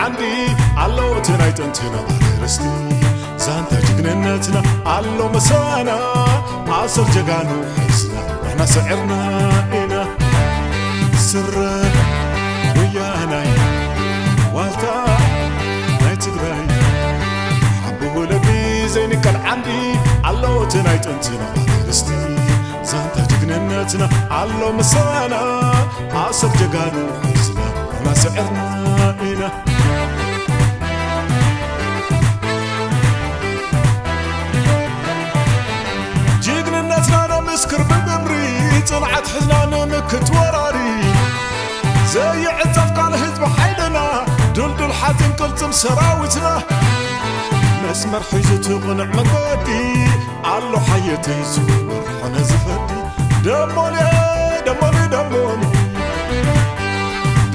ዓንዲ ኣሎ እቲ ናይ ጥንቲ ነባሪ ርስቲ ዛንታ ጅግንነትና ኣሎ መሳና ኣሰር ጀጋኑ ሒዝና ንሕና ስዕርና ኢና። ስረ ወያናይ ዋልታ ናይ ትግራይ ሓቦ ወለዲ ዘይንቀል ዓንዲ ኣሎ እቲ ናይ ጥንቲ ነባሪ ርስቲ ዛንታ ጅግንነትና ኣሎ መሳና ኣሰር ጀጋኑ ሒዝና ንሕና ስዕርና ኢና። ጅግንነትና ነመስክር ብግብሪ ጽንዓት ሒዝና ንምክት ወራሪ ዘይዕጸፍ ቃል ህዝቢ ሓይልና ድልዱል ሓፂን ቅልፅም ሰራዊትና መስመር ሒዙ እቲ ቅኑዕ መንገዲ ኣሎ ሓየተይ ዝመርሖ ነዚ ፈዲ ደሞኒ ደሞኒ ደሞኒ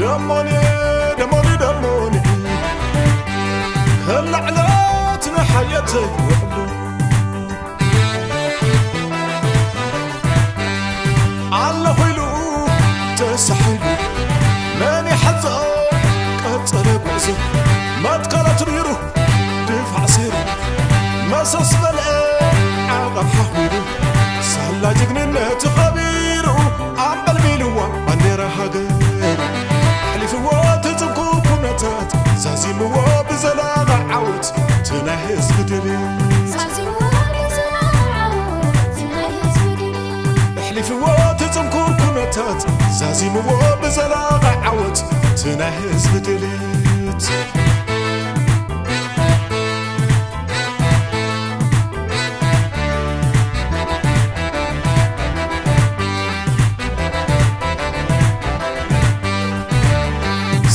ደሞኒ ደሞኒ ደሞኒ ከላዕለት ንሓየተይ ውዕሉ ኣለኹ ኢሉ ተሳሒሉ መን ይሓዞ ቀጸለ ጉዕዞ መትከላት ሪሩ ድፋዕ ሰይሩ መሰስ በለ ዓቐብ ሓኺሉ ሳላ ጅግንነት ኸቢሩ ኣንበልቢልዋ ባንዴራ ሃገር ኣሕሊፍዎ እቲ ጽንኩር ኩነታት ዛዚምዎ ብዘላቒ ዓወት እቲ ናይ ህዝቢ ድልየት ኣሕሊፍዎ እቲ ጽንኩር ኩነታት ዛዚምዎ ብዘላቒ ዓወት እቲ ናይ ህዝቢ ድልየት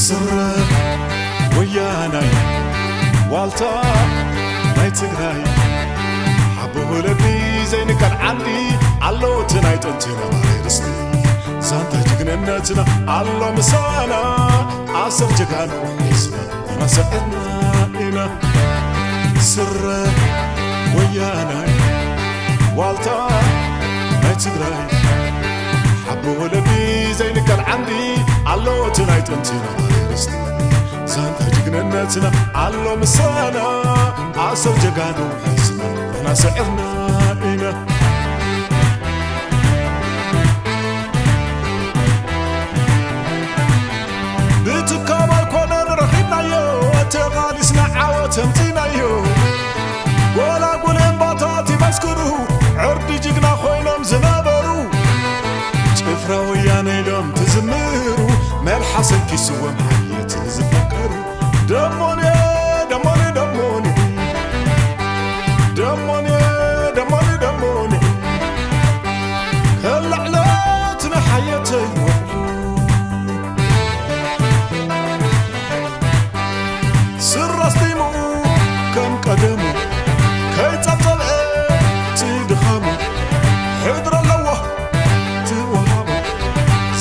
ስረ ወያናይ ዋልታ ናይ ትግራይ ሓቦ ወለዲ ዘይንቀል ዓንዲ ኣሎ እቲ ናይ ጥንቲ ነባሪ ርስቲ ዛንታ ጅግንነትና ኣሎ ምሳና ኣሰር ጀጋኑ ሒዝና ንሕና ስዕርና ኢና ስረ ወያናይ ዋልታ ናይ ትግራይ ሓቦ ወለዲ ዘይንቀል ዓንዲ ኣሎ እቲ ናይ ጥንቲ ነባሪ ርስቲ ዛንታ ጅግንነትና ኣሎ ምሳና ኣሰር ጀጋኑ ሒዝና ንሕና ስዕርና ኢና ብትካል ኣይኮነን ረኺብናዮ ተቓሊስና ዓወት ኣምጺናዮ ጎላጉል እምባታት ይመስክሩ ዕርዲ ጅግና ኮይኖም ዝነበሩ ጭፍራ ወያነ ኢሎም ትዝምሩ መልሓሰን ኪስዎም ሓየት ዝፈከሩ ደሞኒ ደሞኒ ደሞኒ ደሞኒ ደሞኒ ደሞኒ ከላዕለት ንሓየተይ ወዕሉ ስረ ኣስጢሙ ከም ቀደሙ ከይጸብጸበ እቲ ድኻሙ ሕድሪ ኣለዎ እቲ ወሃቡ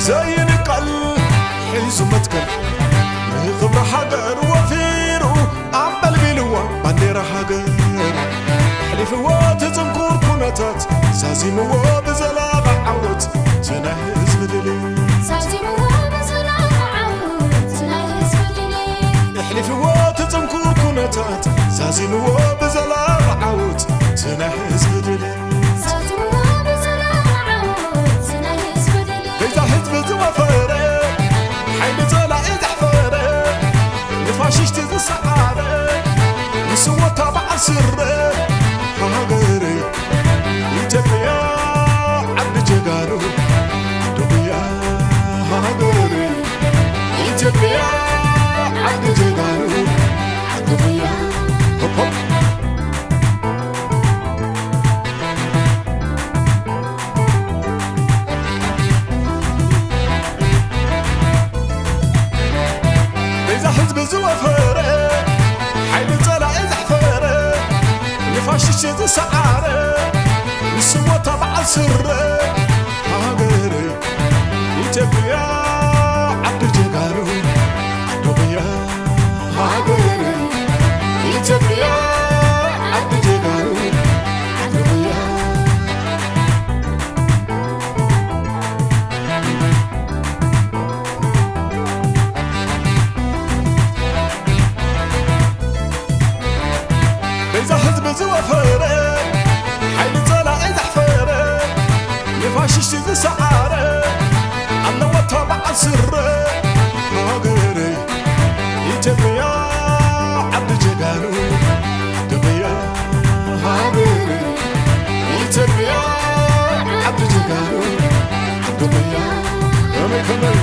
ዘይንቀል ሒዙ መትከል ንኽብሪ ሃገር ወፊሩ ኣንበልቢልዋ ባንዴራ ሃገር ኣሕሊፍዎ እቲ ጽንኩር ኩነታት ዛዚምዎ ብዘላቒ ዓወት እቲ ናይ ህዝቢ ድልየት ኣሕሊፍዎ እቲ ጽንኩር ኩነታት ዛዚምዎ ብዘላቒ ዓወት እቲ ናይ ህዝቢ ድልየት በዛ ህዝቢ ዝወፈረ ሓይሊ ጸላኢ ዘሕፈረ ንፋሽሽቲ ዝሰዓረ ንስወታ በዓል ስረ ሃገረይ ኢትዮጵያ ዓዲ ጀጋኑ ዓዲ ጉያ ሃገረይ ኢትዮጵያ ዓዲ ጀጋኑ ዓዲ ጉያ ሆፕ ሆፕ በዛ ህዝቢ ዝወፈረ ሓይሊ ጸላኢ ዘሕፈረ ንፋሽስት ዝሰዓረ ንስወታ በዓል ስረ ሃገረይ ኢትዮጵያ ዓዲ ጀጋኑ ዓዲ ጉያ ሃገረይ ኢትዮጵያ ዓዲ ጀጋኑ ዓዲ ጉያ ከመይ ከመይ